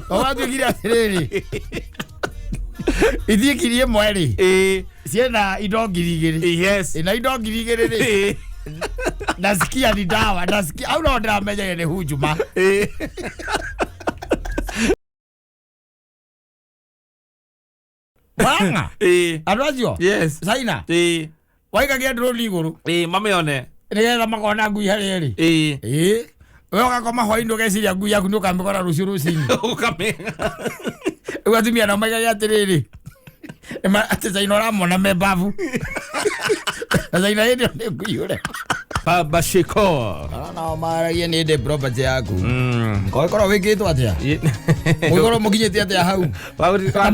Watuĩkire atĩrĩrĩ, ithiĩ 1000 rĩ, ciĩna indo 2000. Ĩna indo 2000 rĩ, nasikia ni dawa, nasikia au no ndĩramenyire nĩ hujuma. Wanga andũ acio China waikagia drone igũrũ Mamĩone. Nĩgetha makona ngui harĩa ĩrĩ. Ĩĩ, we ũgakoma hwainĩ ũgeciria ngui yaku nĩ ũkamĩkora rũciũ rũcinĩ. Rĩu atumia nao maigaga atĩrĩrĩ, atĩ China ũramona me mbabu na China hĩndĩ ĩyo nĩ ngui ũrĩa. Baba Shiko. Nao maragia nĩ ndĩ property yaku, ũgĩkorwo wĩkĩtwo atĩa, mũgĩkorwo mũkinyĩte atĩa hau? Na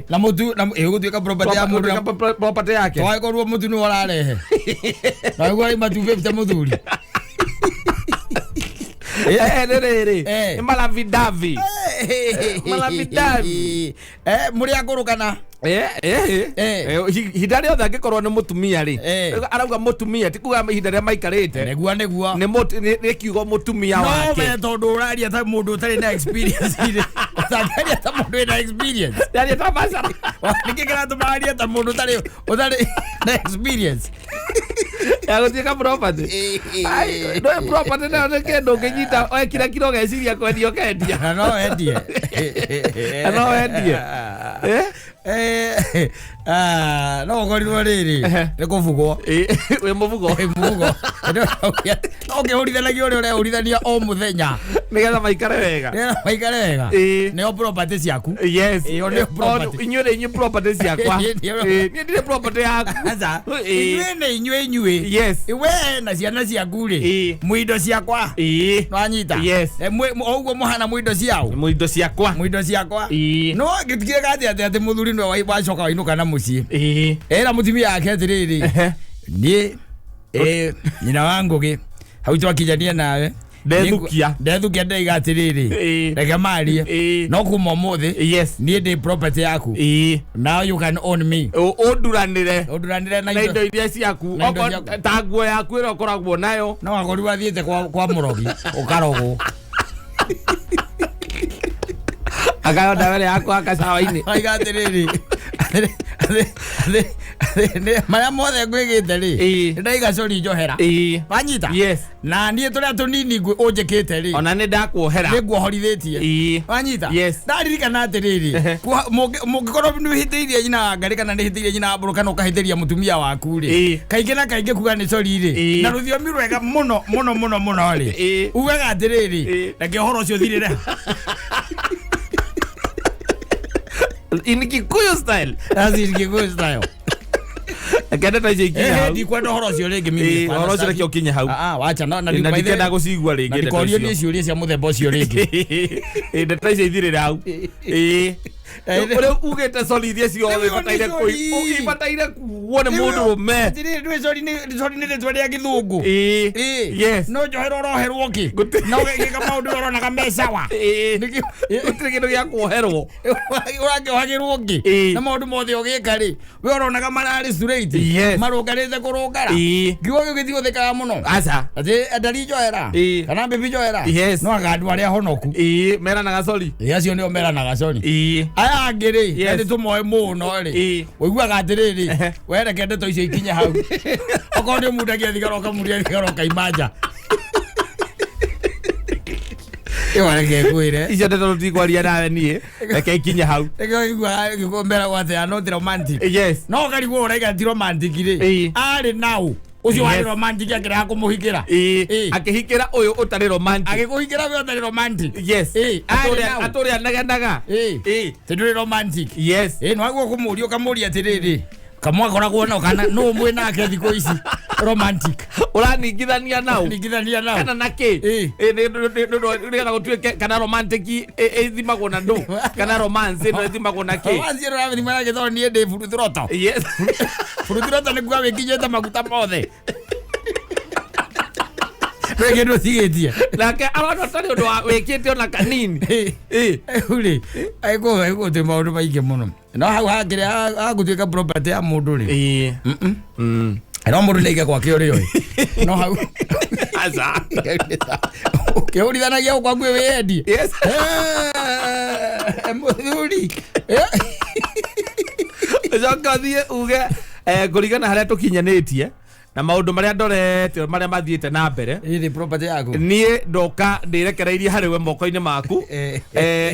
na mũtu na ĩgũtuĩka property ya mũndũ Property yake. Twagĩkorwo mũtu nĩwe ũrarehe na nĩguo aima 250 mũthuri. Nĩ rĩrĩ. Nĩ malavidavi. Malavidavi. Mũrĩ akũrũ kana? Ihinda rĩothe angĩkorwo nĩ mũtumia rĩ, arauga mũtumia, ti kuga ihinda rĩrĩa maikarĩte. Nĩguo. Nĩ kiugo mũtumia No wake. we tondũ ũraria ta mũndũ ũtarĩ na experience rĩ, ũtangĩaria ta mũndũ wĩna experience. Ndaria ta macara. Nĩkĩ kĩratũma arie ta mũndũ ũtarĩ na experience? Ya gũtuĩka property. Ai, no property nayo nĩ kĩndũ ũngĩnyita wekira kiro ũgeciria kwendia ũkendia. Na no wendie. Na no wendie. Eh? No ũkorirwo rĩrĩ nĩ kũbugwo. Wĩ mũbugo. Wĩ mũbugo. No ũkĩhũrithanagia ũrĩa ũrehũrithania o mũthenya nĩgetha maikare wega. Nĩgetha maikare wega. Nĩo property ciaku. Ĩyo nĩyo property. Inyuĩ nĩ inyuĩ property ciakwa. Niĩ ndirĩ property yaku. Aca. Inyuĩ nĩ inyuĩ. We na ciana ciaku rĩ, mwĩ indo ciakwa. Nwanyita? Yes. O ũguo mũhana mwĩ indo ciao. Mwĩ indo ciakwa. Mwĩ indo ciakwa. No ngĩtigĩrĩra atĩ mũthuri nĩwe wacoka wainũka na mũciĩ, era mũtumia wake atĩrĩrĩ, niĩ nyina wa Ngũgĩ hau twakinyania nawe. Ndethukia. Ndethukia, ndaiga atĩrĩrĩ, reke marie. No kuma ũmũthĩ, niĩ ndĩ property yaku. Now you can own me. Ũnduranĩre. Ũnduranĩre na na indo indo iria ciaku. Na indo Okorwo- ciaku. Ta nguo yaku ĩrĩa ũkoragwo nayo. No akorirwo athiĩte kwa mũrogi ũkarogwo. Akayo ndawa ĩrĩa yakwa kacawa-inĩ. Aiga atĩrĩrĩ, marĩa mothe ngwĩgĩte rĩ, ndaiga sorry, njohera. Wanyita? Yes. Na niĩ tũrĩa tũnini ũnjĩkĩte rĩ, Ona nĩ ndakuohera. Nĩ nguohorithĩtie. Wanyita? Yes. Ndaririkana atĩrĩrĩ, mũngĩkorwo nĩ ũhĩtĩirie nyina wa Ngarĩ kana nĩ hĩtĩirie nyina wa Mbũrũ kana ũkahĩtĩria mũtumia waku rĩ, kaingĩ na kaingĩ kuga nĩ sorry rĩ, na rũthiomi rwega mũno mũno mũno mũno rĩ, ugaga atĩrĩrĩ, reke ũhoro ũcio ũthirĩre. In Kikuyu style. That's in Kikuyu style. Reke ndeto icio ikinye hau. Ndikwenda ũhoro ũcio rĩngĩ mimi. Ĩĩ, ũhoro ũcio reke ũkinye hau. Ah, ah, wacha na Na ndikenda gũcigua rĩngĩ na ndeto ndikorio icio. nĩ ciũria cia mũthemba ũcio rĩngĩ. Ĩĩ, ndeto icio ithirĩre hau. Ũrĩa ugĩte sorry iria ciothe Rĩu ibataire nĩ sorry. ibataire kuo nĩ mũndũrũme. Atĩrĩrĩ, ndũĩ sorry sorry nĩ rĩtwa rĩa gĩthũngũ. No njohera ũroherwo kĩ? Na ũgekĩka maũndũ ũronaga me sawa. Gũtirĩ kĩndũ gĩa kuoherwo. Ũrakĩohagĩrwo kĩ? Na maũndũ mothe ũgĩka rĩ, we ũronaga mararĩ straight. Marũngarĩte kũrũngara. Kiugo kĩu gĩtihũthĩkaga mũno. Aca. Atĩ ndari njohera. Kana mbĩbi njohera. No anga andũ arĩa honoku. Ĩĩ, meranaga sorry. Ĩĩ, acio nĩo meranaga sorry. Aya angĩ rĩ, na nĩ tũmoĩ mũno rĩ, ũiguaga atĩrĩrĩ, we reke ndeto icio ikinye hau, okorwo nĩ ũmundagia thigara ũkamundia thigara ũkaima nja. Ĩyo reke ngwĩre. Icio ndeto tũtikwaria nawe niĩ, reke ikinye hau. Reke ũiguaga meragwo atĩ are not romantic. No ũkarigwo ũraiga ti romantic rĩ, arĩ naũ ũcio warĩ romantic akĩrega kũmũhikĩra? Akĩhikĩra ũyũ ũtarĩ romantic. Agĩkũhikĩra we ũtarĩ romantic. Arĩ naũ. Atũrĩa anegenaga. Tondũ ndũrĩ romantic. Ĩĩ, nĩwagwo kũmũria ũkamũria atĩrĩrĩ, kamwakoragwo nao kana nũ mwĩ nake thikũ ici romantic? Ũraningithania nau? Ningithania nao. Kana na kĩ? Nĩgetha gũtuĩke kana romantic ĩthimagwo na ndũ, kana romance ĩno ĩthimagwo na kĩ? Romance ĩno rathima na gĩthomo, niĩ ndĩ buruthuroto. Buruthuroto nĩ kuga wĩkinyĩte maguta mothe, ndũrĩ kĩndũ ũtigĩtie. Nake arona tarĩ ũndũ wa wĩkĩte ona kanini. Rĩu rĩ, gũtirĩ maũndũ maingĩ mũno, no hau hakĩrĩ hagũtuĩka property ya mũndũ rĩ. No mũndũ nĩaige gwake ũrĩa ũĩ no hau. Aca. Ũkĩhũrithanagia gwaku wĩyendie. Yes. Eh, mũthuri. Ũcoke ũthiĩ uge kũringana harĩa tũkinyanĩtie na maũndũ marĩa ndorete marĩa mathiĩte na mbere, Ĩĩ, property yaku. Niĩ ndoka ndĩrekereirie harĩ we moko-inĩ maku.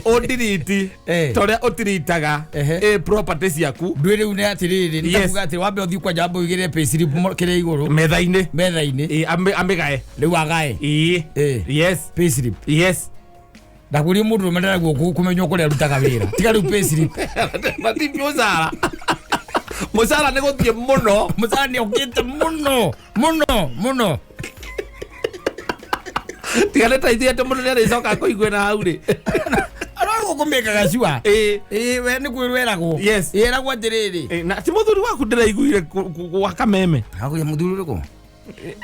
Ũndiriti ta ũrĩa ũtiritaga property ciaku. Ndwĩ rĩu nĩ atĩrĩrĩ, nĩ takuga atĩ wambe ũthiĩ kwanja, wambe ũigĩrĩre payslip kĩrĩa igũrũ metha-inĩ. Metha-inĩ. Amĩgae. Rĩu agae. Yes. Payslip. Yes. Ndakũria mũndũ ũrũme ndaraguo kũmenywo kũrĩa arutaga wĩra, tiga rĩu payslip. Mati mũcara, mũcara nĩ gũthiĩ mũno. Mũcara nĩ ũkĩte mũno mũno mũno. Tiga nĩ taithie atĩ mũndũ nĩ arĩcoka kũigue na hau rĩ. Aragwo kũmĩkaga cua. Ĩĩ, we nĩ kwĩrwo eragwo. Ĩragwo atĩrĩrĩ. Na ti mũthuri waku ndĩraiguire gwa kameme? Hakuhĩ mũthuri ũrĩkũ?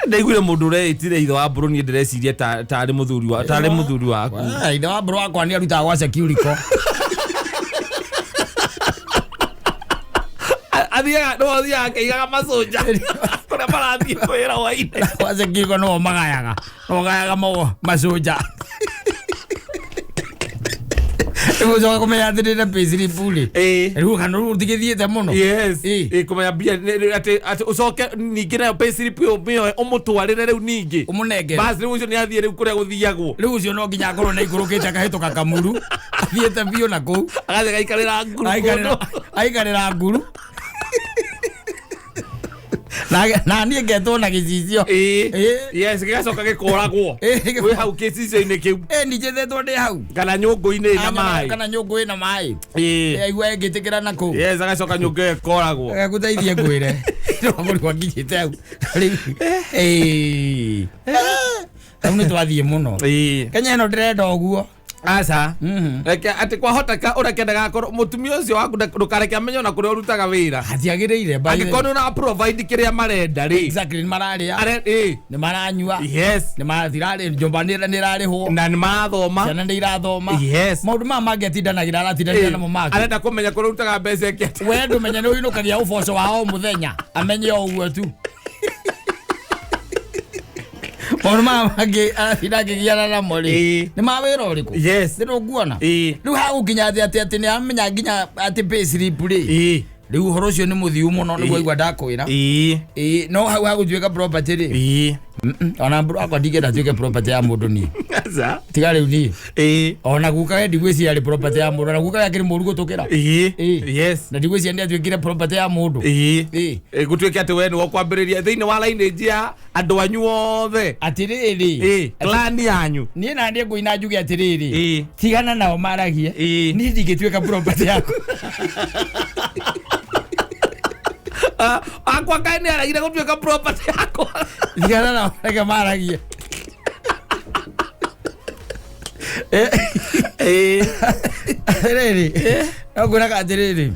Ndaiguire mũndũ ũreĩtire ithe wa mbũrũ, niĩ ndĩreciria tarĩ mũthuri wa tarĩ mũthuri waku. Ah, ithe wa mbũrũ wakwa nĩ arutaga gwa security. Athiaga no athiaga akĩigaga macoja kũrĩa marathiĩ kwĩra hwainĩ. Gwa security no magayaga, no gayaga mo macoja. Rĩu ũcoka kũmenya atĩrĩrĩ, payslip rĩ, rĩu kana rĩu ũtigĩthiĩte mũno. Yes. Kũmenya mbia atĩ ũcoke ningĩ nayo payslip ĩyo mĩoe ũmũtwarĩre rĩu ningĩ. Ũmũnengere. Bas rĩu ũcio nĩ athiĩ rĩu kũrĩa gũthiagwo. Rĩu ũcio no nginya akorwo nĩ aikũrũkĩte akahĩtũka kamuru, athiĩte biũ na kũu. Agathiĩ agaikarĩra nguru Aikarĩra kũndũ. Aikarĩra nguru na niĩ ngetwo na gĩcicio. Yes, gĩgacoka gĩkoragwo wĩ hau gĩcicio-inĩ kĩu. Nĩ njĩthetwo ndĩ hau. Kana nyũngũ-inĩ ĩna maĩ. Kana nyũngũ ĩna maĩ. Aigua ĩngĩtĩkĩra na kũu. Yes, agacoka nyũngũ ĩyo ĩkoragwo. Gũteithie ngwĩre rwagũrĩ gwakinyĩte hau rĩu. Ĩĩ. Hau nĩ twathiĩ mũno. Kenya ĩno ndĩrenda ũguo. Aca. Reke atĩ kwahoteka ũreke ndagakorwo mũtumia ũcio waku ndũkareke amenye ona kũrĩa ũrutaga wĩra. Hatiagĩrĩire by the Angĩkorwo nĩ ũra provide kĩrĩa marenda rĩ. Exactly, nĩ mararĩa. Nĩ maranyua. Yes. Nĩ marathirarĩ nyũmba nĩ ĩrarĩhwo. Na nĩ marathoma. Ciana nĩ irathoma. Yes. Maũndũ maya mangĩ atindanagĩra aratindanĩra namo make. Arenda kũmenya kũrĩa ũrutaga mbeca ĩke atĩa. We ndũmenya nĩ ũinũkagia ũboco wa o mũthenya, amenye o ũguo tu. Maũndũ maya mangĩ aratinda akĩgiana namo rĩ, nĩ ma wĩra ũrĩkũ? Yes. Nĩ ndũkuona rĩu hagũkinya atĩ nĩ amenya nginya atĩ payslip rĩ. Rĩu ũhoro ũcio nĩ mũthiu mũno nĩguo aigua ndakwĩra. Ĩĩ, no hau hagũtuĩka property rĩ. Ona mbũrũ akwa ndingĩenda tuĩke property ya mũndũ niĩ. Aca. Tiga rĩu niĩ. Ona guka we ndigwĩciria arĩ property ya mũndũ, ona guka we akĩrĩ mũru gũtũkĩra. Yes. Na ndigwĩciria nĩ atuĩkire property ya mũndũ. Gũtuĩke atĩ we nĩwe ũkwambĩrĩria thĩinĩ wa lineage ya andũ anyu othe. Atĩrĩrĩ. Clan yanyu. Niĩ na niĩ ngũina njuge atĩrĩrĩ, tigana nao maragie. Niĩ ndingĩtuĩka property yaku. Ah, akwa kaĩ nĩ aragire gũtuĩka property yakwa. Tigana nao, reke maragie. Atĩrĩrĩ, no ngwĩraga atĩrĩrĩ,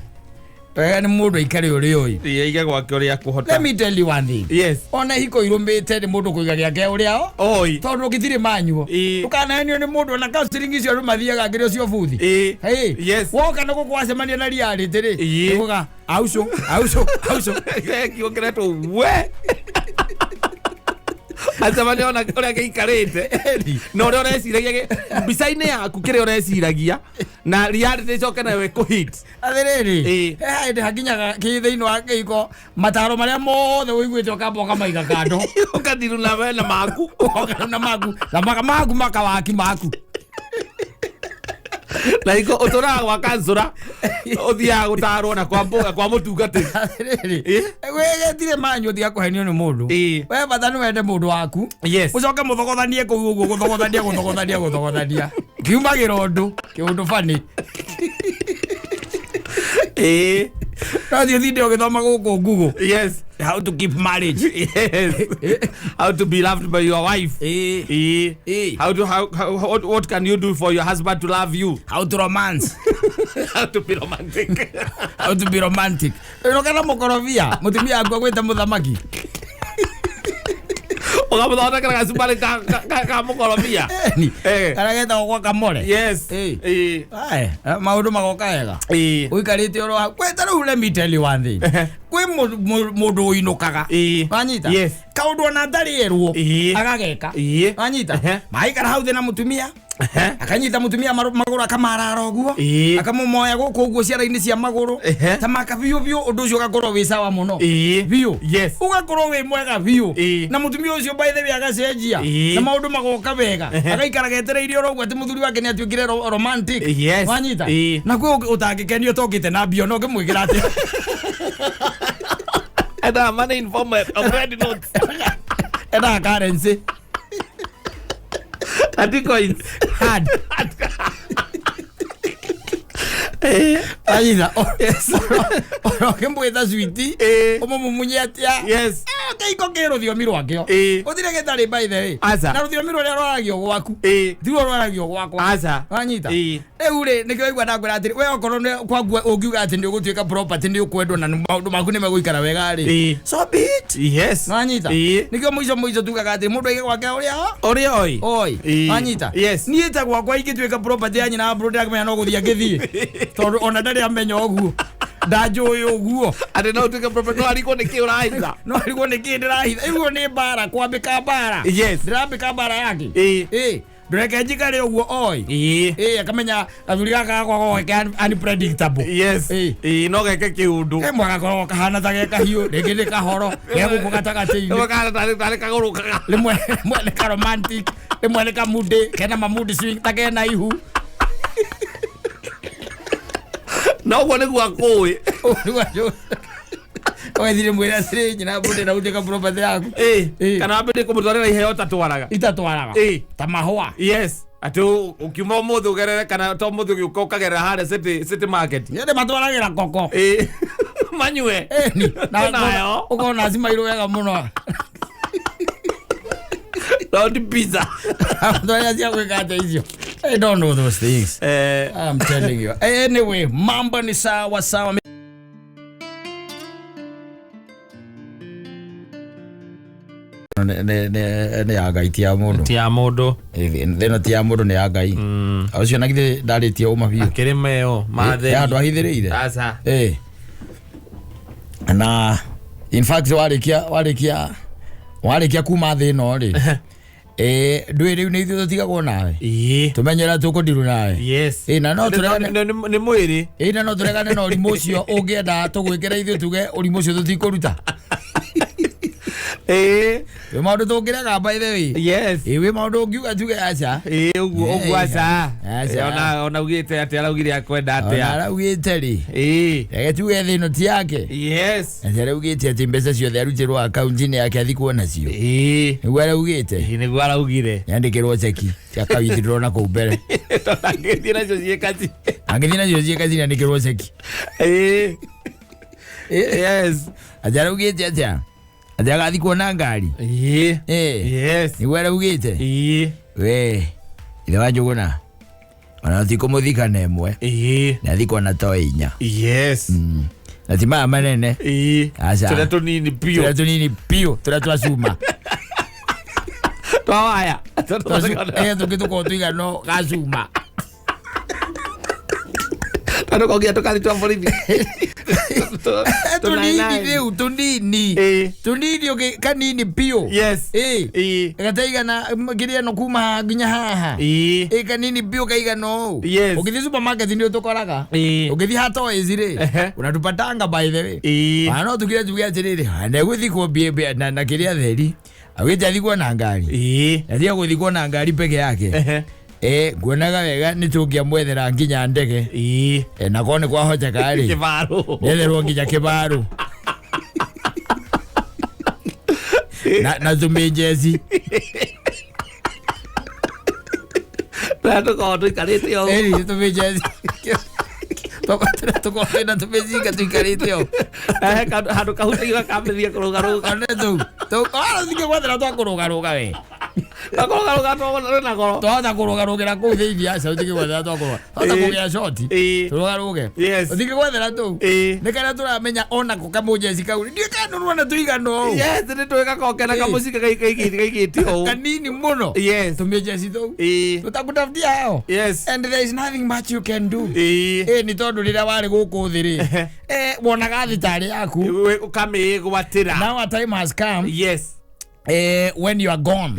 wega nĩ mũndũ aikare ũrĩa ũĩ. Aige gwake ũrĩa akũhota. Let me tell you one thing. Ona hiko irũmĩte nĩ mũndũ kũiga gĩake ũrĩa oi tondũ gĩtirĩ manyuo. Ndũkanahenio nĩ mũndũ ona counseling icio andũ mathiaga ngĩrĩ ũcio buthi. Hey, woka na gũkũ wacemania na reality rĩ, nĩkuga auco auco auco. Kiugo kĩretwo we acemania ona ũrĩa gĩikarĩte na ũrĩa ũreciragia mbica-inĩ yaku kĩrĩa ũreciragia na reality ĩcoke nayo ĩkũhit. Atĩrĩrĩ, he hĩndĩ hakinyaga kĩ thĩinĩ wa kĩhiko mataro marĩa mothe ũiguĩte ũkamba ũkamaiga kando. Ũkathiru na we na maku. Ũkathiru na maku na maku makawaki maku. Na iko ũtũraga gwa kansũra ũthiaga gũtarwo na kwa mboga kwa mũtungatĩri. Atĩrĩrĩ, wĩgetirĩ manyu, tiga kũhenio nĩ mũndũ. We bata nĩ wende mũndũ waku. Ũcoke mũthogothanie kũu ũguo, gũthogothania gũthogothania gũthogothania kiumagĩra ũndũ kĩũndũ bani. No thiĩ ũtinde ũgĩthoma gũkũ Google. How to keep marriage. Yes. How to be loved by your wife. How to how, how what can you do for your husband to love you? How to romance. How to be romantic. How to be romantic. Ĩno kana mũkorobia mũtumia waku agwĩte mũthamaki. Ũkamũthondekera gacumarĩ ka mũkorobia. Ĩni. Karĩa getagwo guacamole. Yes. Aye, maũndũ magoka wega. Ũikarĩte oro hau. Kwĩ ta rĩu, let me tell you one thing. Kwĩ Mũndũ ũinũkaga. Wanyita? Yes. Kaũndũ ona ndarĩ erwo agageka. Wanyita? Maikara hau thĩ na mũtumia, akanyita mũtumia magũrũ, akamarara ũguo, akamumoya gũkũ ũguo ciara-inĩ cia magũrũ, ta maka biũ biũ. Ũndũ ũcio ũgakorwo wĩ sawa mũno biũ, ũgakorwo wĩ mwega biũ, na mũtumia ũcio, by the way, agacenjia na maũndũ magoka wega, agaikara getereire oro ũguo atĩ mũthuri wake nĩ atuĩkire romantic. Wanyita? Na kwĩ ũtangĩkenio tokĩte na mbio no ngĩmwĩkĩra atĩa? Endaga money in form of red notes. Endaga currency. Ati coins. Hard. Wanyita? Oro ũkĩmwĩta sweetie, ũmũmumunye atĩa, kĩiko kĩ rũthiomi rwakĩo, gũtirĩ gĩtarĩ, by the way. Aca. Na rũthiomi rũrĩa rwaragio gwaku tiguo rwaragio gwakwa. Aca. Wanyita? Rĩu rĩ, nĩkĩo waigua ndakwĩra atĩrĩ, we okorwo nĩ kwaku ũngiuga atĩ nĩ ũgũtuĩka property, nĩ ũkwendwo na maũndũ maku nĩ megũikara wega rĩ, so be it. Wanyita? Nĩkĩo mũico mũico tugaga atĩ mũndũ aige gwake ũrĩa Ũrĩa oi. Oi. Wanyita? Yes. Niĩ ta gwakwa ingĩtuĩka property ya nyina wa bro, ndĩrakĩmenya no gũthiĩ angĩthiĩ, tondũ ona ndarĩ amenya ũguo, ndanjũĩ ũguo. Atĩ no ũtuĩke property no arigwo nĩ kĩ ũrahitha. No arigwo nĩ kĩ ndĩrahitha. Ĩguo nĩ mbara, kwambĩka mbara. Ndĩrambĩka mbara yake. Ndũreke njikare ũguo oi. Akamenya gathuri gaka gakwa goke unpredictable. No geke kĩũndũ. Ke mwaka gakoragwo kahana ta ge kahiũ, rĩngĩ nĩ kahoro ge gũkũ gatagatĩ-inĩ. Rĩmwe kahana tarĩ kagũrũkaga. Rĩmwe nĩ ka romantic, rĩmwe nĩ kamundi kena mamood swing ta kena ihu. Na ũguo nĩguo akũĩ. Wethire mwĩra atĩrĩ, nyina mbũndĩ na ũtuĩka property yaku. Kana wambĩrĩrie kũmũtwarĩra iheo tatwaraga. Itatwaraga. Ta mahũa. Yes, atĩ ũkiuma ũmũthĩ ũgerere, kana to ũmũthĩ ũgĩũka ũkagerera harĩa city market. Nĩ matwaragĩra koko. Manyue. Ĩni, na Nayo. ũkona cimairwo wega mũno. Round pizza. Twarĩa cia gwĩka atĩa icio? I don't know those things. I'm telling you. Anyway, mambo ni sawa sawa. Nĩ ya Ngai, ti ya mũndũ. Ti ya mũndũ. Thĩno ti ya mũndũ, nĩ ya Ngai. Ũcio na githĩ ndarĩtie ũma biũ. Akĩrĩ meo He handũ ahithĩrĩire. Aca. Na in fact warĩkia kuma thĩ ĩno rĩ, ndũĩ rĩu nĩ ithuĩ tũtigagwo nawe, tũmenyera tũkũndiru nawe. Na no tũregane. Nĩ mwĩrĩ. Na no tũregane na ũrimũ ũcio ũngĩenda tũgwĩkĩra ithuĩ tuge ũrimũ ũcio tũtikũruta. Wĩ maũndũ tũngĩrega, by the way. Wĩ maũndũ ũngiuga tuge aca. Ũguo ũguo aca. Aca. Ona augĩte atĩ araugire akwenda Ona atĩa. araugĩte rĩ, reke tuge thĩ ĩno ti yake. Atĩ araugĩte atĩ mbeca ciothe arutĩrwo akaunti-inĩ yake athikwo nacio. Nĩguo araugĩte. Nĩguo araugire. Yandĩkĩrwo ceki cia ka withdraw na kũu mbere. Angĩthiĩ nacio ciĩ kaci. Angĩthiĩ nacio ciĩ kaci, nĩandĩkĩrwo ceki. Atĩ araugĩte atĩa? Atĩ agathikwo na ngari. Nĩguo araugĩte. We ithe wa Njũgũna ona tikũmũthika na ĩmwe, nĩ athikwo na toe 4. Na ti maya manene. Aca. Tũrĩa tũnini biũ. Tũrĩa tũnini biũ, tũrĩa twa cuma. Twa waya. Tũngĩ tũkorwo tũigana gacuma. Tondũ kongia tũkathi twa borithi. Tũnini rĩu, tũnini tũnini, kanini biũ. Gataigana kĩrĩa ĩno kuma haha nginya haha. Kanini biũ kaigana ũũ. Ũgĩthiĩ supermarket nĩ ũtũkoraga. Ũgĩthiĩ ha toys rĩ, unatupatanga, by the way. Ona no tugire tuge atĩrĩrĩ, ndegũthikwo na kĩrĩa theri augĩte athikwo na ngari. Na tiga gũthikwo na ngari peke yake. Nguonaga wega nĩ tũngĩamwethera nginya ndege. Na korwo nĩ kwahoteka rĩ, Kĩbaro. netherwo nginya kĩbaro na tũmĩnjeci. Tũrĩa tũkoragwo tũikarĩte ũũ. Ĩni tũmĩnjeci tũkorwo twĩna tũmĩcinga tũikarĩte ũũ. Handũ kahutagia gakambĩrĩria kũrũgarũga. One tũu tũu thingĩ gwethera twa kũrũgarũga we. Gakũrũgarũga rwĩna goro. Twahota kũrũgarũgĩra kũu thĩinĩ, aca ũtingĩgwethera twakũrũga, twahota kũgĩa shoti tũrũgarũge. Ũtingĩgwethera tũu. Nĩ karĩa tũramenya onako kamũnjeci kau ndiĩ kana nĩũrona tũigana ũũ. Yes, nĩ tũĩ gakoke na kamũcinga gaigĩtio ũũ. Kanini mũno. Tũmĩnjeci tũu tũtakũtafutia hao. And there is nothing much you can do. Nĩ tondũ rĩrĩa warĩ gũkũ thĩ rĩ, wonaga thĩ tarĩ yaku. Ũkamĩĩgwatĩra. Now a time has come when you are gone,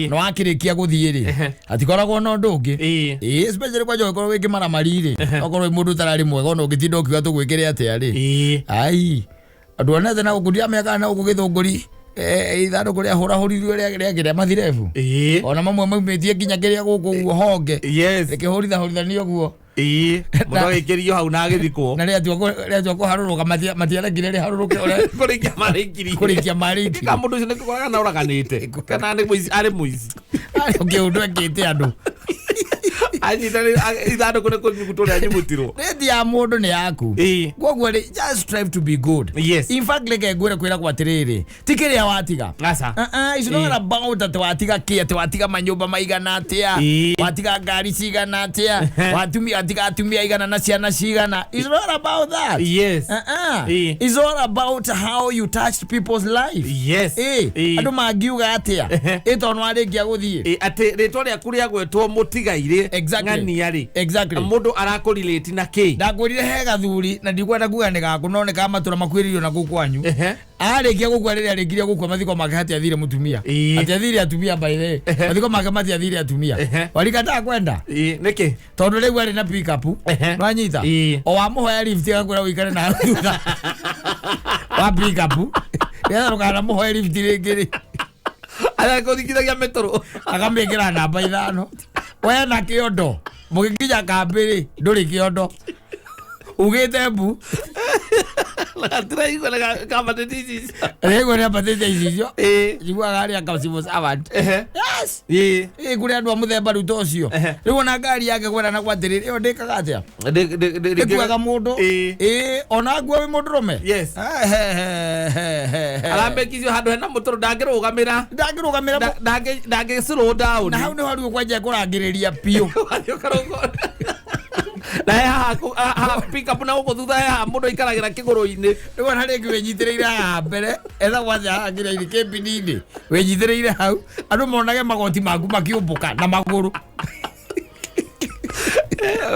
na wakĩrĩkia gũthiĩ rĩ, hatikoragwo na ũndũ ũngĩ. Ĩĩ, especially kwanja ũngĩkorwo wĩ kĩmaramari rĩ, okorwo wĩ mũndũ ũtararĩ mwega, ona ũngĩtinda ũkiuga tũgwĩkĩre atĩa rĩ, ai, andũ onete na gũkũ ndiramenya na gũkũ gĩthũngũri, ithandũkũ rĩahũrahũrirwo rĩakĩrĩa mathirebu, ona mamwe maumĩtie nginya kĩrĩa gũkũ ũguo honge rĩkĩhũrithahurithanio ũguo. Mũndũ agĩkĩrio hau na agĩthikwo. Na rĩatua kũharũrũka, matiarekire rĩharũrũke ũrĩa Kũrĩkia marĩkirie. Kũrĩkia marĩkirie. Ka mũndũ ũcio nĩ kũraga na ũraganĩte kana nĩ mũici, arĩ mũici. Arĩ kĩũndũ ekĩte andũ. Anyita ithandũkũ nĩ kũnyugutwo rĩa nyugutirwo. Rĩti ya mũndũ nĩ yaku. Koguo rĩ, just strive to be good. In fact, reke ngwĩre, kwĩragwo atĩrĩrĩ, ti kĩrĩa watiga. Aca. It's not about atĩ watiga kĩ, atĩ watiga manyũmba maigana atĩa, watiga ngari cigana atĩa, watumia, watiga atumia aigana na ciana cigana. It's not about that. It's all about how you touched people's life. Andũ mangiuga atĩa tondũ warĩkia gũthiĩ. Atĩ rĩtwa rĩaku rĩagwetwo mũtigairĩ ng'ania rĩ, mũndũ arakũrelate na kĩ? Ndakwĩrire he gathuri, na ndikwenda kuga nĩ gaku, no nĩ ka matũra makuĩrĩirio na kũu kwanyu. Arĩkia gũkua, rĩrĩa arĩkirie gũkua, mathiko make hatiathire mũtumia. Hatiathire atumia, by the way. Mathiko make matiathire atumia. Warikataa kwenda. Nĩkĩ? Tondũ rĩu arĩ na pick-up. Nwanyita o wamũhoya lift, agakwĩra ũikare na thutha wa pick-up nĩgetha ndũkanamũhoe lift rĩngĩ rĩ. Arakũringithagia mĩtũrũ. Akamĩkĩra namba 5, we na kĩondo, mũgĩkinya kambĩ rĩ, ndũrĩ kĩondo, ugĩte mbu. Tũraigua kambatĩte ici. Rĩu nĩ ambatĩte icicio, njiguaga arĩa ka civil servant. Yes. Ĩ, kũrĩ andũ a mũthemba rĩu ta ũcio. Rĩu ona ngari yake kwenda na gwatĩrĩrĩ, ĩyo ndĩkaga atĩa, ĩkuaga mũndũ. Ĩ, ona ngua wĩ mũndũrũme. Aramĩkicio handũ hena mũtũrũ, ndangĩrũgamĩra. Ndangĩrũgamĩra. Ndangĩ slow down. Na hau nĩho rĩu kwanjia kũrangĩrĩria biũ. Wathiĩ ũkarũgwo. Na he haha haha pick up na gũkũ thutha, he haha mũndũ aikaragĩra kĩgũrũ-inĩ. Rĩu ona rĩngĩ wĩnyitĩrĩire haha mbere, ethagwo atĩa haha kĩrĩa-inĩ kĩmbini-inĩ, wĩnyitĩrĩire hau, andũ monage magoti maku makĩũmbũka na magũrũ.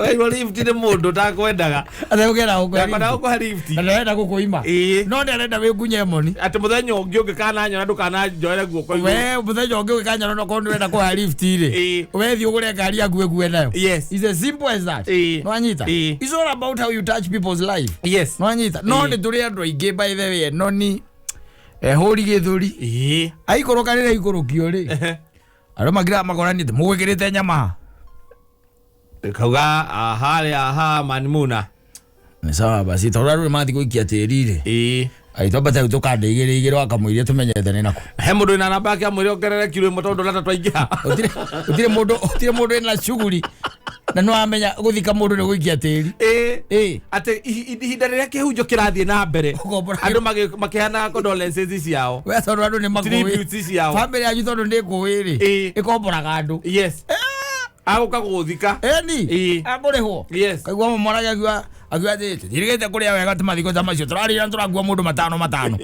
Waigua lift nĩ mũndũ ũtakwendaga. Ategũkĩenda gũkũhe Ndakwendaga lift. gũkũhe lift. Na ndarenda gũkũima. No nĩ arenda wĩngunye moni. Atĩ mũthenya ũngĩ ũngĩkananyona ndũkananjoere guoko igũrũ. We mũthenya ũngĩ ũgĩkanyona, no korwo nĩ ũrenda kũha lift rĩ, we thiĩ ũgũre ngari yaku ĩkue nayo. It's as simple as that. Nwanyita? It's all about how you touch people's life. Nwanyita? No nĩ tũrĩ andũ aingĩ, by the way, noni ehũri gĩthũri, aikũrũka, rĩrĩa aikũrũkio rĩ, andũ makiraga makorani atĩ mũgwĩkĩrĩte nyama. Kauga aha aha manimuna. Nĩ sawa basi, tondũ andũ nĩ mathiĩ gũikia tĩri rĩ, agĩtwambata rĩu tũkanda igĩrĩ igĩrĩ, wakamũiria tũmenyete nĩ nakũ. He mũndũ wĩna namba yake amwĩre ongerere kiro 1 tondũ rata twaingĩha. Gũtirĩ mũndũ wĩna cuguri, na nĩ wamenya gũthika mũndũ nĩ gũikia tĩri. Atĩ ihinda rĩrĩa kĩhunjo kĩrathiĩ na mbere, Ũkombora andũ makĩheanaga condolences ciao, we tondũ andũ nĩ makũĩ tributes ciao. Bamĩrĩ yanyu tondũ nĩ kũĩ rĩ, ĩkomboraga andũ. Yes, agũka gũgũthika. Eni akũrĩhwo. Kaigua mũmorage akiuga atĩ tũtirigĩte kũrĩa wega ti mathiko ta macio tũrarĩra, tũrakua mũndũ matano matano.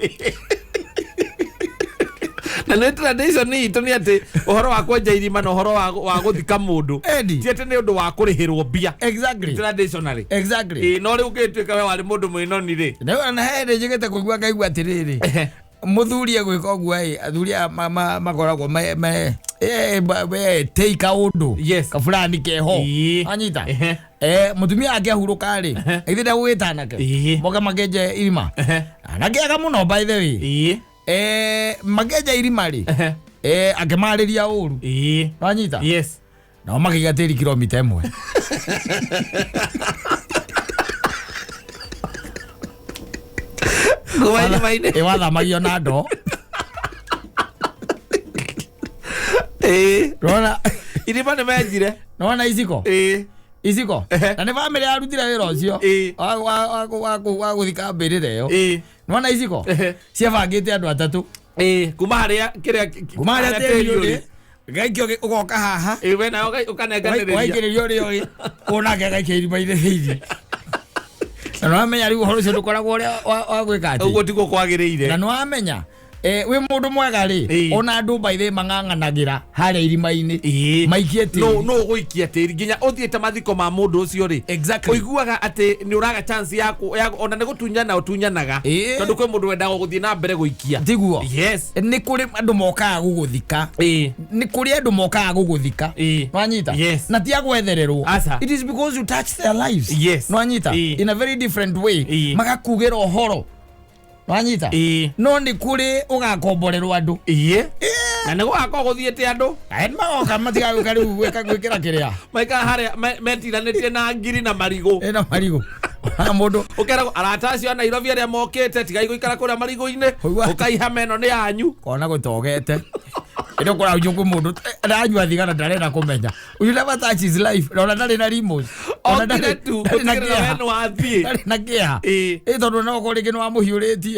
Na nĩ tradition itũ nĩ atĩ ũhoro wa kwenja irima na ũhoro wa gũthika mũndũ ti atĩ nĩ ũndũ wa kũrĩhĩrwo mbia. Traditionally. Ĩĩ, no rĩu ũngĩtuĩka we warĩ mũndũ mwĩnoni rĩ. Rĩu na he hĩndĩ njĩkĩte kũigua, ngaigua atĩrĩrĩ, mũthuri egwĩka ũguo ĩ, athuri aya makoragwo me tei kaũndũ kabulani keho. Anyita. Mũtumia ake ahurũka rĩ, githĩ ndegũgĩta anake moke makenje irima? Anake ega mũno, by the way. Makenja irima rĩ, akĩmarĩria ũru. Wanyita? Yes. Nao makĩiga tĩri kilomita 1. Kuma irima-inĩ. Ĩ, wathamagio na ndoo. Nona. Irima nĩ menjire. Nona iciko. Iciko. Na nĩ bamĩrĩ yarutire wĩra ũcio wa gũthika mbĩrĩra ĩyo. Nona iciko ciabangĩte andũ atatũ. Kuma harĩa kĩrĩa kuma harĩa tĩri ũrĩ, Gaikio ũgoka haha. Ĩ, we nawe ũkanenganĩrĩria. Waikĩrĩria ũrĩa ũngĩ onake agaikia irima-inĩ thĩinĩ. Na nĩwamenya rĩu ũhoro ũcio ndũkoragwo ũrĩa wa gwĩka atĩ. Ũguo tiguo kwagĩrĩire. Na nĩwamenya wĩ mũndũ mwega rĩ, ona andũ by the mang'ang'anagĩra harĩa irima-inĩ. Maikie tĩri. No ũgũikia tĩri nginya ũthiĩte mathiko ma mũndũ ũcio rĩ. Ũiguaga atĩ nĩ ũraga chance ya ona nĩ gũtunyana ũtunyanaga. Tondũ kwĩ mũndũ wendaga gũthiĩ na mbere gũikia. Tiguo. Yes. Nĩ kũrĩ andũ mokaga gũgũthika. Nĩ kũrĩ andũ mokaga gũgũthika. Nwanyita? Yes. Na ti agwethererwo. Aca. It is because you touch their lives. Yes. Nwanyita? In a very different way. Magakugĩra ũhoro. Nwanyita? No nĩ kũrĩ ũgakomborerwo andũ. Na nĩ gũgakorwo gũthiĩte andũ. Aĩ, nĩ magoka matigagũka rĩu gwĩkĩra kĩrĩa. Maikara harĩa metiranĩtie na ngiri na marigũ. Ĩ, na marigũ. Ha, mũndũ. Ũkeragwo arata acio a Nairobi arĩa mokĩte tigai gũikara kũrĩa marigũ-inĩ. Ũigua. Ũkaiha meno nĩ yanyu. Kona gũtogete. Ĩno kũraunjwo kwĩ mũndũ aranyua thigara ndarenda kũmenya. You never touch his life. Na ona ndarĩ na limos. Ona Okire ndarĩ tu, ndarĩ na gũtigĩrĩra kĩeha. we nĩ wathiĩ. Ndarĩ na kĩeha. Ĩ, tondũ no ũkorwo rĩngĩ nĩ wamũhiũrĩtie.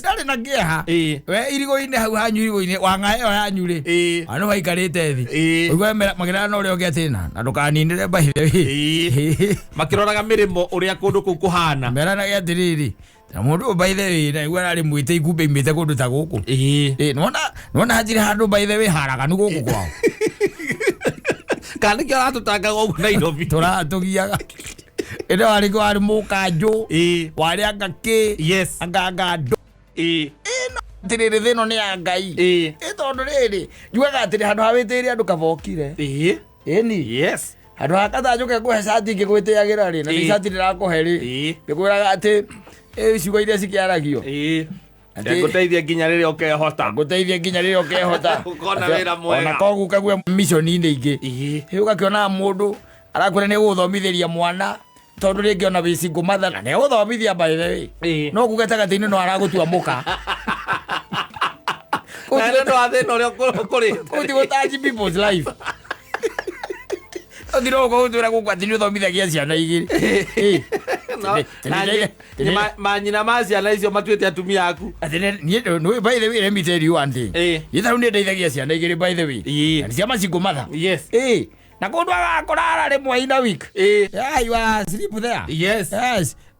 Ndarĩ na kĩeha. We irigũ-inĩ hau hanyu irigũ-inĩ, wang'a ĩyo yanyu rĩ. Andũ maikarĩte thĩ. Ũigua makĩrana na ũrĩa ũngĩ atĩ na ndũkaninĩre by the way. Makĩroraga mĩrĩmo ũrĩa kũndũ kũu kũhana. Meranage atĩrĩrĩ, na mũndũ ũyũ by the way, na igua ararĩ mwĩte ikumbe imĩte kũndũ ta gũkũ. Nĩwona hatirĩ handũ by the way haraganu gũkũ kwao. Kana nĩkĩo aratũtangaga ũguo Nairobi. Tũratũgiaga. Ĩno warĩ warĩ mũkanjũ. Warĩ anga kĩ. Anga anga andũ. Ĩno atĩrĩrĩ, thĩ ĩno nĩ ya Ngai. Ĩ, tondũ rĩrĩ, njugaga atĩrĩ, handũ ha wĩtĩĩre andũ kaba ũkire. Ĩni. Handũ ha katanjũke ngũhe cati ngĩgwĩtĩagĩra rĩ, na nĩ cati ndĩrakũhe rĩ. Ngĩkwĩraga atĩ, ciugo iria cikĩaragio. Atĩ Ngũteithie nginya rĩrĩa ũkehota. Ngũteithie nginya rĩrĩa ũkehota. Ũkona wĩra mwega. Ona koguo ũkaigua mission-inĩ ingĩ. Rĩu ũgakĩona mũndũ arakwĩra nĩ gũgũthomithĩria mwana tondũ rĩngĩ ona wĩ single mother na nĩ egũthomithia by the way. No kuu gatagatĩ-inĩ no aragũtua mũka. Na nĩ ũndũ wa thĩna ũrĩa ũkũrĩte. Kũu ti gũtouch people's life. Ũthire ũguo ũtwĩra gũkũ atĩ nĩ ũthomithagia ciana igĩrĩ. No, na manyina ma ciana icio matuĩte atumia aku. Atĩ niĩ, no, by the way, let me tell you one thing. Niĩ ta rĩu nĩ ndeithagia ciana igĩrĩ by the way. Na nĩ cia macingo matha. Na kũndũ agakũrara rĩmwe in a week. Yeah, you are asleep there. Yes.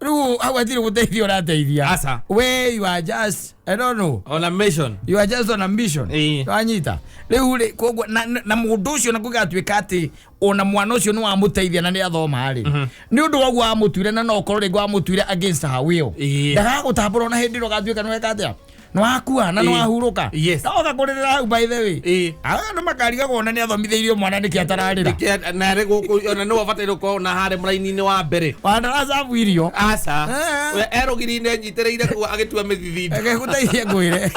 Rĩu hau hatirĩ gũteithia ũrateithia. Aca. We, you are just, I don't know. On a mission. You are just on a mission. Wanyita. Rĩu rĩ, koguo, na mũndũ ũcio na gũgatuĩka atĩ ona mwana ũcio nĩ wamũteithia na nĩ athoma rĩ. Nĩ ũndũ wa ũguo wamũtuire na no ũkorwo rĩngĩ wamũtuire against her will. Ndagagũtambũra ona hĩndĩ ĩrĩa ũgatuĩka nĩ weka atĩa? Nĩ wakua na nĩ wahurũka. Na ũgakũrĩrĩra hau by the way. Andũ makarigagwo ona nĩ athomithĩirio mwana nĩkĩ atararĩra. Nĩkĩ na arĩ gũkũ, ona nĩwe ũbataire gũkorwo na harĩa mũraini-inĩ wa mbere. Wa ndaracabu irio. Aca. We erũgiri-inĩ enyitĩrĩire kũu agĩtua mĩthithinda. Reke ngũteithie ngwĩre.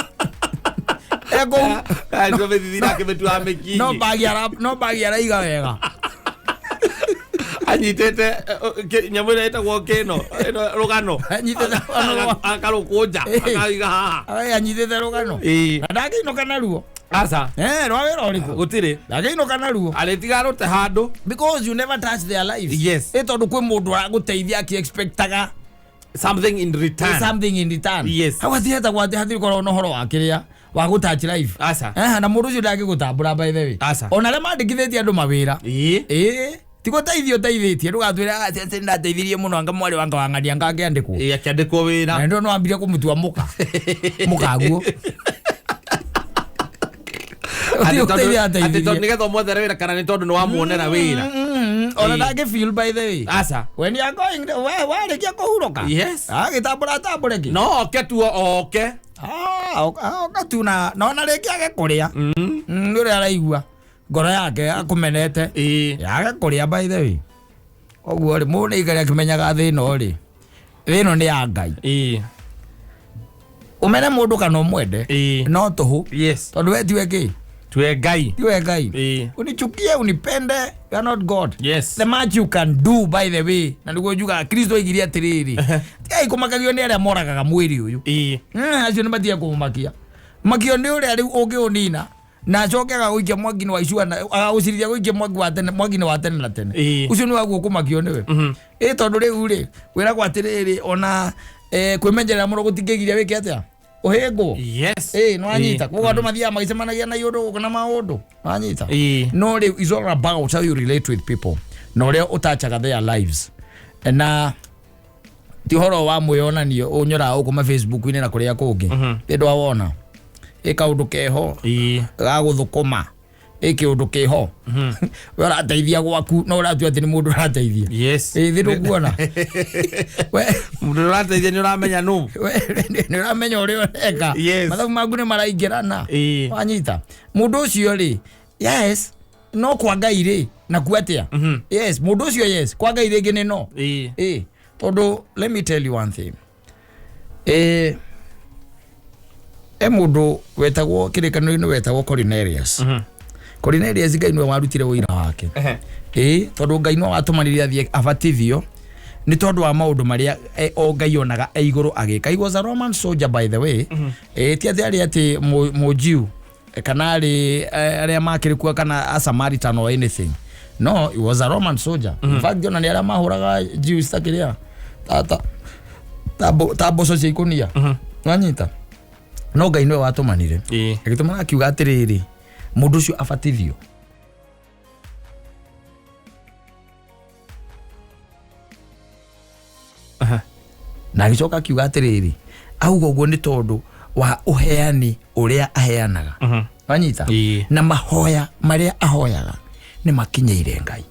Ekũu. Agĩtua mĩthithinda akĩmĩtua mĩkinyi. No bagi ara, no bagi araiga wega. Anyitĩte, nyamũ ĩrĩa ĩtagwo kĩno, ĩno rũgano. Anyitĩte rũgano rwa- Akarũkũnja, akaiga haha. Anyitĩte rũgano. Na ndangĩinũka naruo. Aca. Rwa wĩra ũrĩkũ? Gũtirĩ. Ndangĩinũka naruo. Arĩtiga arũte handũ. Because you never touch their lives. Tondũ kwĩ mũndũ aragũteithia akĩ-expectaga something in return. Something in return. Hau hatihetagwo atĩ hatirĩ korwo na ũhoro wa kĩrĩa wa gũtouch life. Aca. Na mũndũ ũcio ndangĩgũtambũra by the way. Aca. Ona arĩa mandĩkithĩtie andũ mawĩra. Ti gũteithia ũteithĩtie, ndũgatwĩre, atĩ nĩndateithirie mũno anga mwarĩ wanga wa ng'ania anga akĩandĩkwo. Akĩandĩkwo wĩra. Na nĩndĩrona wambire kũmũtua mũka. Mũkaguo. Atĩ Ũteithia ateithirie. tondũ nĩgetha ũmwethere wĩra kana nĩ tondũ nĩwamuonera wĩra. Ona ndangĩ feel by the way. Aca. When you are going, warĩkia kũhurũka. Agĩtambũra atambũre kĩ? No oke tu oke. Oka tu na ona rĩngĩ age kũrĩa. Nĩ ũrĩa araigua. Ngoro yake akũmenete. Age kũrĩa by the way. Koguo rĩ, mũndũ nĩ aikare akĩmenyaga thĩ ĩno rĩ. Thĩ ĩno nĩ ya Ngai. Ũmene mũndũ kana ũmwende. No tũhũ. Tondũ we tiwe kĩ? Tiwe Ngai. Tiwe Ngai. Unichukie, unipende, you are not God. The much you can do by the way. Na nĩguo njugaga Kristo oigire atĩrĩrĩ. Tigai kũmakagio nĩ arĩa moragaga mwĩrĩ ũyũ. Acio nĩ matige kũmakia. Makio nĩ ũrĩa rĩu ũngĩũnina. Na acoke agagũikia mwaki-inĩ wa icua na agagũcirithia gũikia mwaki wa tene, mwaki-inĩ wa tene na tene. Ũcio nĩ waguo kũmakio nĩwe. Tondũ rĩu rĩ, wĩragwo atĩrĩrĩ, ona kwĩmenyerera mũno gũtingĩgiria wĩke atĩa? Ũhĩngwo. Yes. Ĩĩ, nĩwanyita. Koguo andũ mathiaga magĩcemanagia na iũndũ gũkũ na maũndũ, wanyita. Ĩĩ. No rĩu is all about how you relate with people na ũrĩa ũtachaga their lives, na ti ũhoro wa mwĩyonanio ũnyoraga gũkũ ma Facebook-inĩ na kũrĩa kũngĩ. Ĩ ndwawona ĩ kaũndũ keho ga gũthũkũma, ĩ kĩũndũ kĩho we ũrateithia gwaku, no ũratua atĩ nĩ mũndũ ũrateithia. Ĩ thĩ ndũkuona we. Mũndũ ũrateithia nĩ ũramenya nũ. We nĩ ũramenya ũrĩa ũreka. Mathabu maku nĩ maraingĩrana. Wanyita, mũndũ ũcio rĩ, yes, no kwa Ngai rĩ nakuo atĩa? Yes, mũndũ ũcio, yes, kwa Ngai rĩngĩ nĩ no. Ĩ tondũ let me tell you one thing, e mũndũ wetagwo kĩrĩkanĩro-inĩ wetagwo Cornelius. Cornelius, Ngai nĩwe warutire ũira wake. Ĩ tondũ Ngai no watũmanire athiĩ abatithio nĩ tondũ wa maũndũ marĩa o Ngai onaga e igũrũ agĩka. He was a Roman soldier, by the way. Ti atĩ arĩ atĩ mũjiu kana arĩ arĩa makĩrĩ kuo kana a Samaritan or anything. No, he was a Roman soldier. In fact, ona nĩ arĩa mahũraga Jews ta kĩrĩa ta mboco cia ikũnia. Wanyita, no Ngai nĩwe watũmanire, agĩtũmana akiuga atĩrĩrĩ, mũndũ ũcio abatithio. Na agĩcoka akiuga atĩrĩrĩ, auga ũguo nĩ tondũ wa ũheani ũrĩa aheanaga. Wanyita? Na mahoya marĩa ahoyaga nĩ makinyĩire Ngai.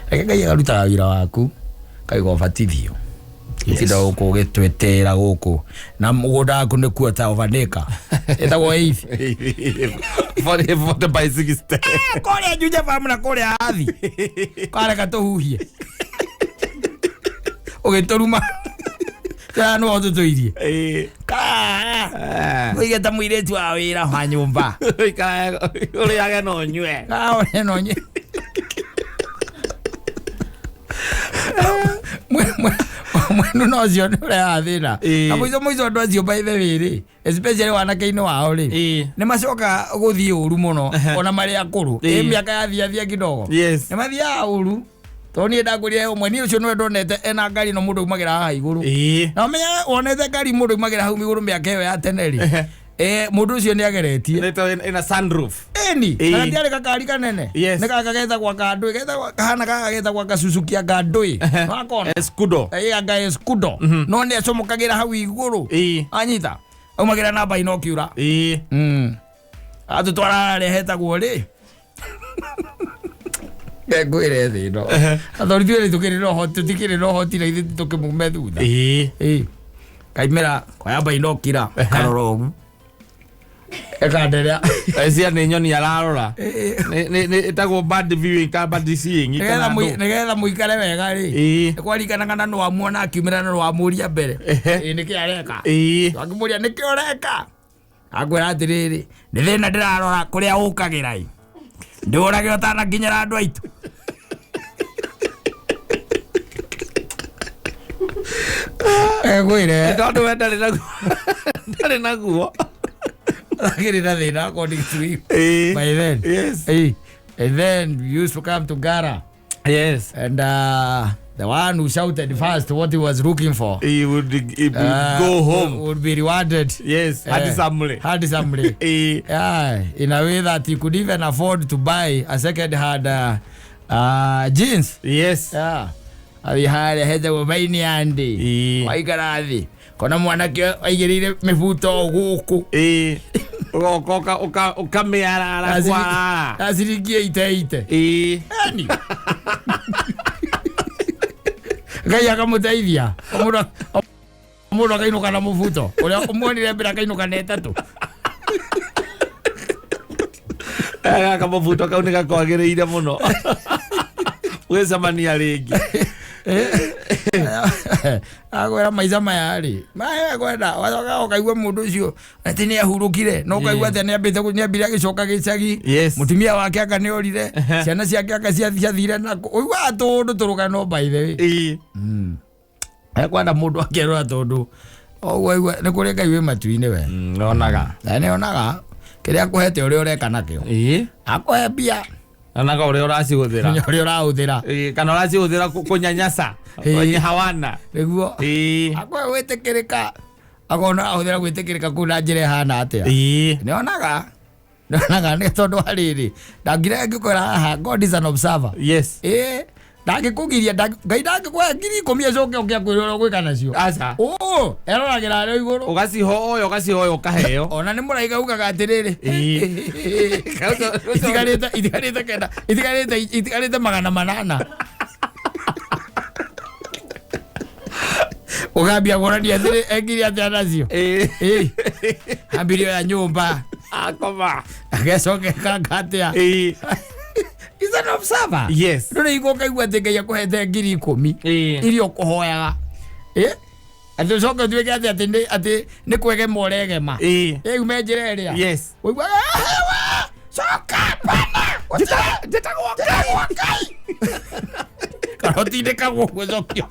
Reke Ngai agarutaga wĩra waku kaiga ũbatithio. Tinda gũkũ ũgĩtwĩtĩra gũkũ na mũgũnda waku nĩ kuota of an acre ĩtagwo eighth. 40 by 60. Kũrĩa Juja Farm na kũrĩa Athi kareka tũhuhie ũgĩtũruma tena nĩwe ũtũtũirie. Ũige ta mũirĩtu wa wĩra wa nyũmba. Ũrĩage na ũnyue. Ũrĩa no nye mwenu na ũcio nĩ ũrehaga thĩna. Na mũico mũico andũ acio, by the way rĩ, especially wanake-inĩ wao rĩ, nĩ macoka gũthiĩ ũru mũno ona marĩ akũrũ. Ĩ mĩaka yathiathia kidogo, nĩ mathiaga ũru, tondũ niĩ ndakwĩrire ũmwe, niĩ ũcio nĩwe ndonete ena ngari no mũndũ aumagĩra haha igũrũ. Na ũmenya wonete ngari mũndũ aumagĩra hau igũrũ mĩaka ĩyo ya tene rĩ, mũndũ ũcio nĩ ageretie. Ĩna sunroof. Ĩni. Na gatiarĩ gakari kanene. Nĩ gaka getagwo kandũĩ, getagwo kahana gaka getagwo gacucukia kandũĩ wakona. Escudo. Ĩ anga Escudo, no nĩ acomokagĩra hau igũrũ. Anyita aumagĩra namba ino kiura. Atũtwara harĩa hetagwo rĩ, ngwĩre thĩ ĩno athori ithuĩ tũkĩrĩ na ũhoti, tũtikĩrĩ na ũhoti na ithuĩ tũkĩmume thutha. Ĩ kaimĩra koya bainokira karora ũgu ekanderea. Cia nĩ nyoni ararora. Nĩ ĩtagwo bird viewing ka bird seeing nĩgetha kana ndũ. Nĩgetha mũikare wega rĩ, nĩkwarikanaga na nĩwamuona akiumĩra na nĩwamũria mbere, ĩ nĩkĩ areka. Akĩmũria nĩkĩ ũreka, akwĩra atĩrĩrĩ, nĩ thĩna ndĩrarora kũrĩa ũkagĩra ĩ ndĩũrage ũtanakinyĩra andũ aitũ. Ngwĩre. Tondũ we ndarĩ naguo. Akĩrĩ na thĩna according to him by then. And then we used to come to Gara and the one who shouted first what he was looking for He would go home would be rewarded. Handsomely. Handsomely. Yeah, in a way that you could even afford to buy a second hand jeans. Yeah. Athi harĩa hetagwo Mainiandi. Waikara thĩ kona mwanake aigĩrĩire mĩbuto gũkũ. Ũgoka ũkamĩarara kwarara. Aciringie ite ite. Yani Ngai akamũteithia, mũndũ akainũka na mũbuto ũrĩa ũmuonire mbere akainũka na ĩtatũ. Gaka mũbuto kau nĩ gakwagĩrĩire mũno gwĩcemania rĩngĩ. Akwĩra maica maya rĩ maya kwenda wacoka ũkaigua mũndũ ũcio atĩ nĩ ahurũkire, no ũkaigua atĩ nĩ ambire agĩcoka gĩcagi. Mũtumia wake anga nĩ orire, ciana ciake anga ciathire nako, ũiguaga tũũndũ tũrũgano, by the way. Ekwenda mũndũ akerora tondũ ũguo aigua nĩ kũrĩ Ngai wĩ matu-inĩ we. Onaga. Na nĩ onaga kĩrĩa akũhete ũrĩa ũreka nakĩo. Akũhe mbia, Onaga ũrĩa ũracihũthĩra. Ũrĩa ũrahũthĩra. Kana ũracihũthĩra kũnyanyasa wenye hawana. Nĩguo. Akũhe wĩtĩkĩrĩka, Akona ahũthĩra gwĩtĩkĩrĩka kũu na njĩra ĩhana atĩa. Nĩonaga nĩonaga nĩ tondũ wa rĩrĩ ndangire ngĩkwĩra haha God is an observer. Ĩĩ ndangĩkũgiria Ngai ndangĩkũhe 10,000 acoke ũke akwĩre ũrĩa ũgwĩka nacio. Aca. Ũ eroragĩra harĩa igũrũ. Ũgacihoya ũgacihoya ũkaheo. Ona nĩ mũraika ugaga atĩrĩrĩ itigarĩte itigarĩte kenda itigarĩte itigarĩte 800. Ũgambia kũrania atĩrĩ ekire atĩa nacio. Ĩĩ ambirio ya nyũmba Akoma. agecoke kanga atĩa. Is an observer. Ndũrĩ igũ ũkaigua atĩ Ngai akũhete 10,000 iria ũkũhoyaga. Atĩ ũcoke ũtuĩke atĩ atĩ nĩ atĩ nĩ kwegema ũregema. Ĩume njĩra ĩrĩa. Ũiguaga hewa coka bana. Njĩtagwo Ngai. Kana ũtindĩkagwo gũcokio.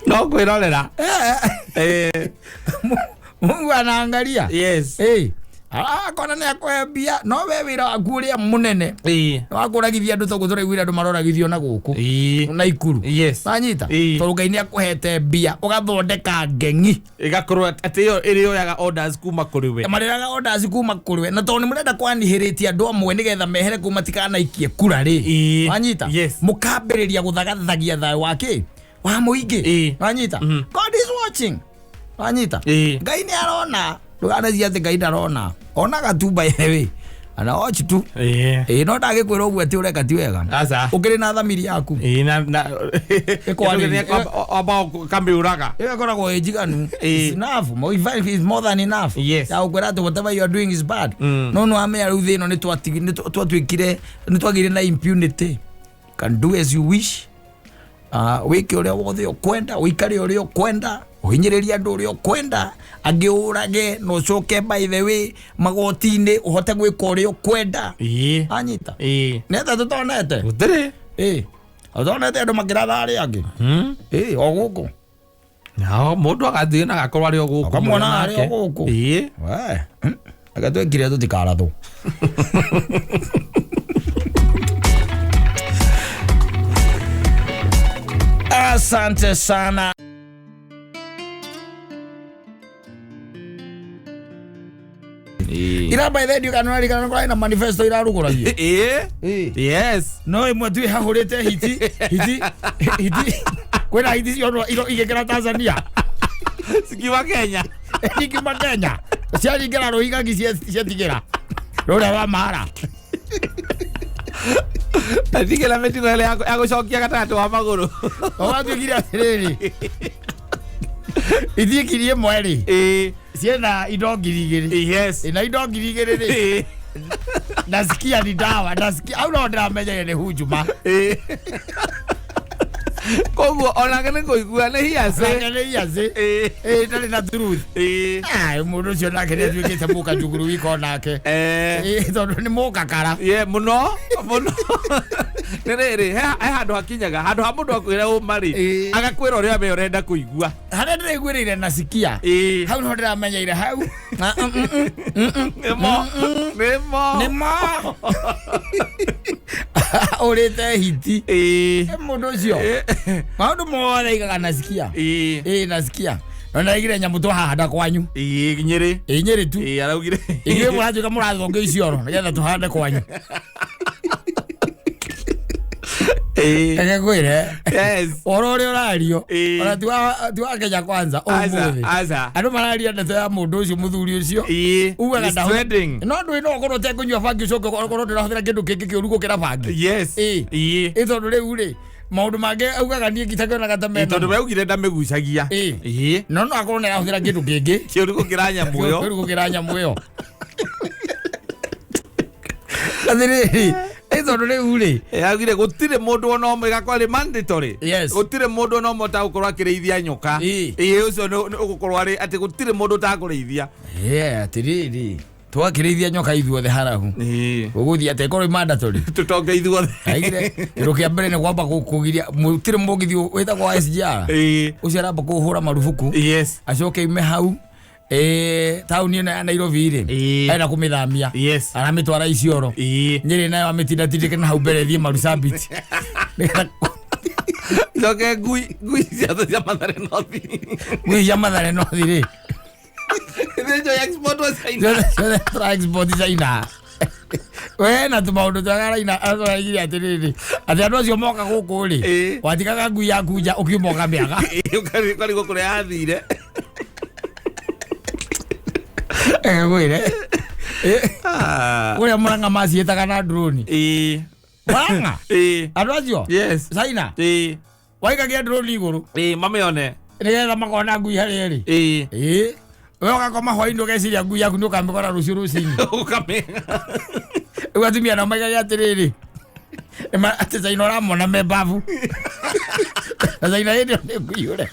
No kwĩrorera. Mungu anaangalia. Akona nĩ akũhe mbia no we wĩra waku ũrĩa mũnene wakũragithia andũ tondũ tũraiguire andũ maroragithio na gũkũ na Ikuru. Wanyita? Tondũ Ngai nĩ akũhete mbia ũgathondeka ngeng'i Ĩgakorwo atĩ ĩyo ĩrĩoyaga orders kuma kũrĩ we. Marĩoyaga orders kuma kũrĩ we na tondũ nĩ mũrenda kwanihĩrĩtie andũ amwe nĩgetha mehere kũu matikanaikie kura rĩ. Wanyita? Mũkambĩrĩria gũthagathagia thayũ wa kĩ? Wa mũingĩ. Wanyita? God is watching. Wanyita? Ngai nĩ arona. Ndũganacia atĩ Ngai ndarona. Onaga tu by the way. Ana watch tu. No ndagĩkwĩra ũguo atĩ ũreka ti wega. Aca. Ũkĩrĩ na thamiri yaku. Na na Ĩkwarĩria. Wamba kamĩũraga. Ĩyo ĩkoragwo ĩ njiganu. It's enough. In fact, it's more than enough. Ya gũkwĩra atĩ whatever you are doing is bad. No nĩ wamenya rĩu thĩ ĩno nĩ twatuĩkire, nĩ twagĩire na impunity. Can do as you wish. Wĩke ũrĩa wothe ũkwenda, ũikare ũrĩa ũkwenda, ũhinyĩrĩrie andũ ũrĩa ũkwenda, angĩ ũrage na ũcoke by the way magoti-inĩ ũhote gwĩka ũrĩa ũkwenda. Anyita? Nĩ atĩa tũtonete? Gũtirĩ. Ũtonete andũ makĩratha arĩa angĩ? O gũkũ. Nao mũndũ agathiĩ na agakorwo arĩ o gũkũ. Ũkamwona arĩ o gũkũ. We. Reke twĩkire tũtikarathwo. Asante sana. Ira by the way kana kana kũrarĩ na manifesto irarugũragio. No ĩmwe tu ĩhahũrĩte hiti hiti hiti kwĩna hiti cionwo igĩkĩra Tanzania. Cikiuma Kenya. Cikiuma Kenya. Ciaringĩra rũigagi ciatigĩra. Rũrĩa rwa Mara. Atigĩra mĩtino ĩrĩa ya gũcokia gatagatĩ wa magũrũ. Ũgatuĩkire atĩrĩrĩ. Ithiĩ 1,000 rĩ. Ciĩna indo 2,000. Ina indo 2,000 rĩ. Nasikia ni dawa, nasikia au no ndĩramenyire nĩ hujuma. Koguo onake nĩ kũigua nĩ hiace. Onake nĩ hiace. Ndarĩ na truth. Mũndũ ũcio nake nĩ atuĩkĩte mũkajuguru wika onake. Tondũ nĩ mũkakara. Mũno, mũno. Nĩ rĩrĩ, he handũ hakinyaga, handũ ha mũndũ akwĩre ũma rĩ, agakwĩra ũrĩa we ũrenda kũigua. Harĩa ndĩraiguĩrĩire nasikia. Hau nĩho ndĩramenyeire hau. Nĩmo. Nĩmo. Nĩmo. Ũrĩte hiti. Mũndũ ũcio. Maũndũ mothe aigaga nasikia. Nasikia. No ndaigire nyamũ twahanda kwanyu. Nyĩrĩ. Nyĩrĩ tu. Araugire. Inyuĩ mũratuĩka mũrathonga icioro nĩgetha tũhande kwanyu. Reke ngwĩre. Ũhoro ũrĩa ũrario. Ona ti wa Kenya kwanza ũmũthĩ. Andũ mararia ndeto ya mũndũ ũcio mũthuri ũcio. Ugaga No ndũĩ no ũkorwo ũtekũnyua bangi ũcoke ũkorwo ndũrahũthĩra kĩndũ kĩngĩ kĩũru gũkĩra bangi. Tondũ rĩu rĩ maũndũ mangĩ augaga niĩ ngĩtakĩonaga ta mena. Tondũ we augire ndamĩgucagia. No no akorwo nĩarahũthĩra kĩndũ kĩngĩ kĩũru gũkĩra nyamũ ĩyo. Kĩũru gũkĩra nyamũ ĩyo. Atĩrĩrĩ, tondũ rĩu rĩ. Augire gũtirĩ mũndũ ona ũmwe ĩgakorwo ĩrĩ mandatory. Gũtirĩ mũndũ ona ũmwe ũtagũkorwo akĩrĩithia nyoka. Ũcio nĩ ũgũkorwo arĩ atĩ gũtirĩ mũndũ ũtakũrĩithia. Atĩrĩrĩ. Twakĩrĩithia nyoka ithuothe harahu. Ũgũthiĩ atĩa ĩkorwo ĩ mandatory? Tũtonge ithuothe. Aigire, kĩndũ kĩa mbere nĩ kwamba kũgiria, gũtirĩ mũgithi wĩtagwo wa SGR. Ũcio aramba kũhũra marubuku. Acoke aime hau. Taũni ĩno ya Nairobi rĩ, ena kũmĩthamia. Aramĩtwara Isiolo. Nyĩrĩ nayo amĩtindatindĩke na hau mbere ĩthiĩ Marsabit. Icoke ngui ngui ciothe cia Mathare North. Ngui cia Mathare North rĩ. Ithĩnjwo export wa China. Ciothe ciothe tũra export China. We na tũmaũndũ twega araina araigire atĩrĩrĩ atĩ andũ acio moka gũkũ rĩ watigaga ngui yaku nja ũkiuma ũkamĩaga. Ũkarigwo kũrĩa yathire. Ngwĩre ũrĩa Murang'a maciĩtaga na drone. Murang'a andũ acio China waikagia drone igũrũ mamĩone nĩgetha makona ngui harĩa ĩrĩ. We ũgakoma hwainĩ ũgeciria ngui yaku nĩ ũkamĩkora rũciũ rũcinĩ. Ũkamĩga. Rĩu atumia nao maigaga atĩrĩrĩ atĩ China ũramona me mbabu na China hĩndĩ ĩyo nĩ ngui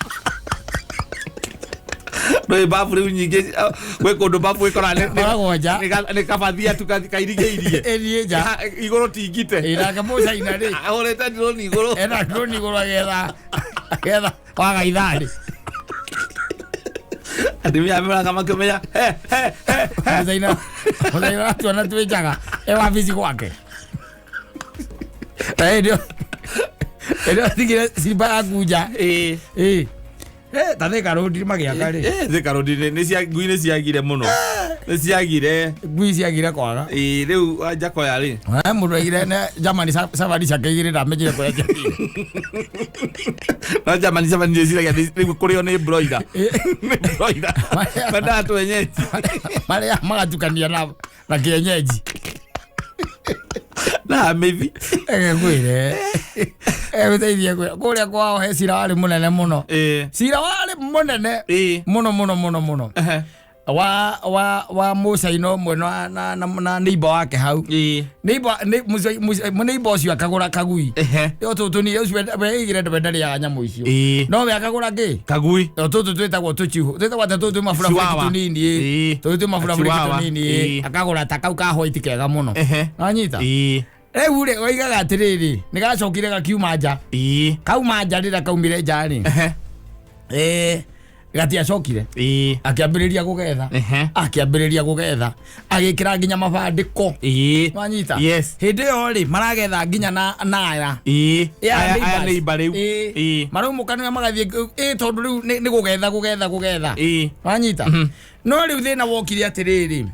Ndũĩ babu rĩu nyingĩ gwĩ kũndũ babu ĩkoraga Ĩkoragwo nja. nĩ kabathia tu kairigĩirie. Ĩthiĩ nja. Igũrũ ti ngite. Ĩ nake mũcaina rĩ ahũrĩte drone igũrũ. Ena drone igũrũ agetha agetha waga itharĩ. Atumia a Murang'a makĩmenya he he he he. Mũcaina mũcaina aratuona twĩ njaga e wabici gwake. Na hĩndĩ ĩyo hĩndĩ ĩyo atigire simba yaku nja. Ĩ ta Thika Road magĩaka rĩ. Thika Road nĩ cia ngui nĩ ciagire mũno. Nĩ ciagire. Ngui ciagire kwaga. Rĩu Njakoya rĩ. Mũndũ aigire ne Germany safari ciake igĩrĩ ndamenyire kũrĩa ciathire. No Germany safari nĩ ciragia rĩu kũrĩo nĩ broiler. Nĩ broiler. Mendaga twenyeji. Marĩa magatukania na kienyeji. Na mĩthi. Ngwĩre. Egũteithie kwĩra kũrĩa kwao he cira warĩ mũnene mũno. Cira warĩ mũnene mũno mũno mũno mũno. Wa wa wa mũcaina ũmwe na na na neighbor wake hau. Neighbor neighbor ũcio akagũra kagui. Yo tũtũ ni ũcio weigire ndarĩaga nyamũ icio. No we akagũra kĩ? Kagui. O tũtũ twĩtagwo tũchihu. Twĩtagwo atĩ tũtũ maburaburiki tũnini. Tũtũ maburaburiki tũnini. Akagũra ta kau ka white kega mũno. Wanyita? Rĩu rĩ oigaga atĩrĩrĩ nĩ gacokire gakiuma nja. Kauma nja rĩrĩa kaumire nja rĩ. Gatiacokire. Akĩambĩrĩria gũgetha. Akĩambĩrĩria gũgetha. Agĩkĩra nginya mabandĩko. Wanyita? Yes. Hĩndĩ ĩyo rĩ maragetha nginya na aya. Aya neighbor rĩu. Maraumũkanĩra magathiĩ tondũ rĩu nĩ gũgetha gũgetha gũgetha. Wanyita? No rĩu thĩna wokire atĩrĩrĩ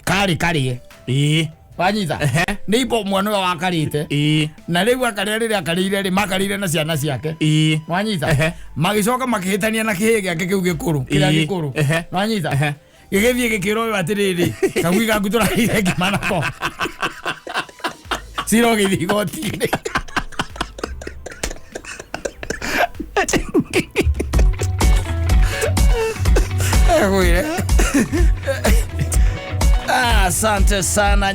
karĩ karĩe. Wanyita? Neighbor mwana ũyũ wakarĩte. Na rĩu akarĩa rĩrĩa akarĩire rĩ makarĩire na ciana ciake. Wanyita? Magĩcoka makĩhĩtania na kĩhĩĩ gĩake kĩu gĩkũrũ kĩrĩa gĩkũrũ. Wanyita? Gĩgĩthiĩ gĩkĩra ũyũ atĩrĩrĩ kagui gaku tũrarĩire ngima nako. Cira ũgĩthiĩ igoti-inĩ. Asante sana.